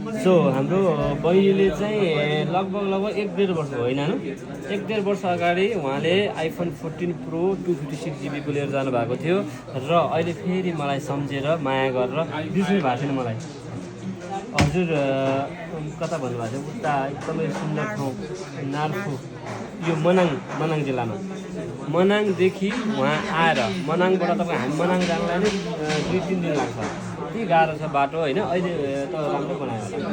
So हाम्रो बहिनीले चाहिँ लगभग 1.5 वर्ष होइन 1.5 वर्ष अगाडि उहाँले आइफोन 14 प्रो 256 जिबीको लिएर जानुभएको थियो र अहिले फेरि मलाई सम्झेर माया गरेर बिर्सिनु भएको छैन मलाई। हजुर कता भन्नुभएको थियो उता एकदमै सुन्दर ठाउँ नार्फु यो मनाङ जिल्लामा मनाङदेखि उहाँ आएर मनाङबाट तपाईँ हामी मनाङ जानलाई नै 2-3 दिन लाग्छ। यति गाह्रो छ बाटो होइन। अहिले त राम्रो बनायो होला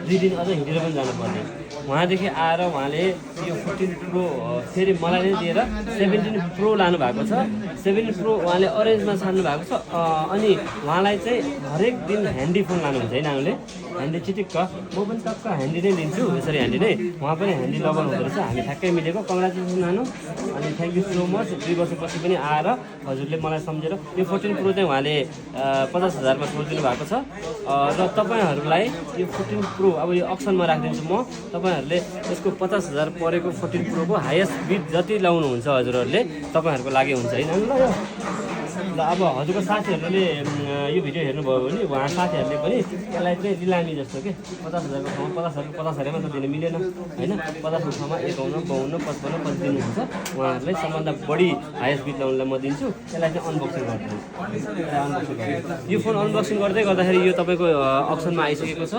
2 दिन अझ हिँडेर पनि जानुपर्ने। उहाँदेखि आएर उहाँले यो 14 प्रो फेरि मलाई नै दिएर 17 प्रो लानुभएको छ। 17 प्रो उहाँले अरेन्जमा छान्नु भएको छ। अनि उहाँलाई चाहिँ हरेक दिन ह्यान्डी फोन लानुहुन्छ है नानुले, ह्यान्डी चिटिक्क। म पनि टक्क ह्यान्डी नै लिन्छु, यसरी ह्यान्डी नै। उहाँ पनि ह्यान्डी लभर हुँदो रहेछ, हामी ठ्याक्कै मिलेको। कङ्ग्रेचुलेसन नानु। अनि थ्याङ्क यू सो मच। 2 वर्षपछि पनि आएर हजुरले मलाई सम्झेर यो 14 प्रो चाहिँ उहाँले 50,000मा छोडिदिनु भएको छ। र तपाईँहरूलाई यो 14 प्रो अब यो अक्सनमा राखिदिन्छु म। तपाईँहरूले यसको 50,000 परेको 14 प्रोको हाइएस्ट बिड जति लाउनुहुन्छ हजुरहरूले तपाईँहरूको लागि हुन्छ है नानु ल। ल अब हजुरको साथीहरूले यो भिडियो हेर्नुभयो भने उहाँ साथीहरूले पनि यसलाई चाहिँ लिलामी जस्तो के 50,000को ठाउँमा 50,000मा त दिनु मिलेन होइन। 50,000को ठाउँमा 51, 52, 55 पछि दिनुहुन्छ। उहाँहरूलाई सबभन्दा बढी हाइएस्ट बिड लाउनलाई म दिन्छु। यसलाई चाहिँ अनबक्सिङ गरिदिनु। यो फोन अनबक्सिङ गर्दै गर्दाखेरि यो तपाईँको अप्सनमा आइसकेको छ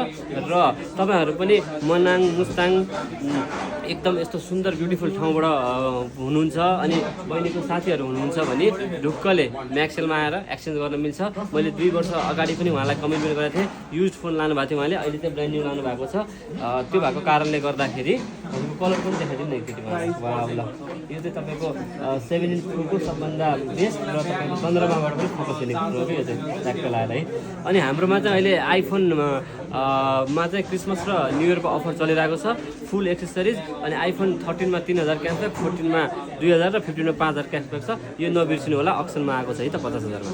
र तपाईँहरू पनि मनाङ मुस्ताङ एकदम यस्तो सुन्दर ब्युटिफुल ठाउँबाट हुनुहुन्छ अनि बहिनीको साथीहरू हुनुहुन्छ भने ढुक्कले म्याक्सेलमा आएर एक्सचेन्ज गर्न मिल्छ। मैले 2 वर्ष अगाडि पनि उहाँलाई कमिटमेन्ट गरेको थिएँ। युज फोन लानुभएको थियो उहाँले, अहिले चाहिँ ब्रान्ड न्यू लानुभएको छ। त्यो भएको कारणले गर्दाखेरि हजुरको कलर पनि देखाइदिनु न एकचोटि मलाई। वाह ल यो चाहिँ तपाईँको 17 प्रोको सबभन्दा बेस्ट र तपाईँको चन्द्रमाबाट पनि फोटो खिचेको प्रो यो चाहिँ ट्याक्क लगाएर है। अनि हाम्रोमा चाहिँ अहिले आइफोनमा चाहिँ क्रिसमस र न्यु इयरको अफर चलिरहेको छ। फुल एक्सेसरिज अनि आइफोन 13मा 3,000 क्यासब्याक, 14मा 2,000 र 15मा 5,000 क्यासब्याक छ। यो नबिर्सिनु होला, अक्सनमा आएको छ है त 50,000मा।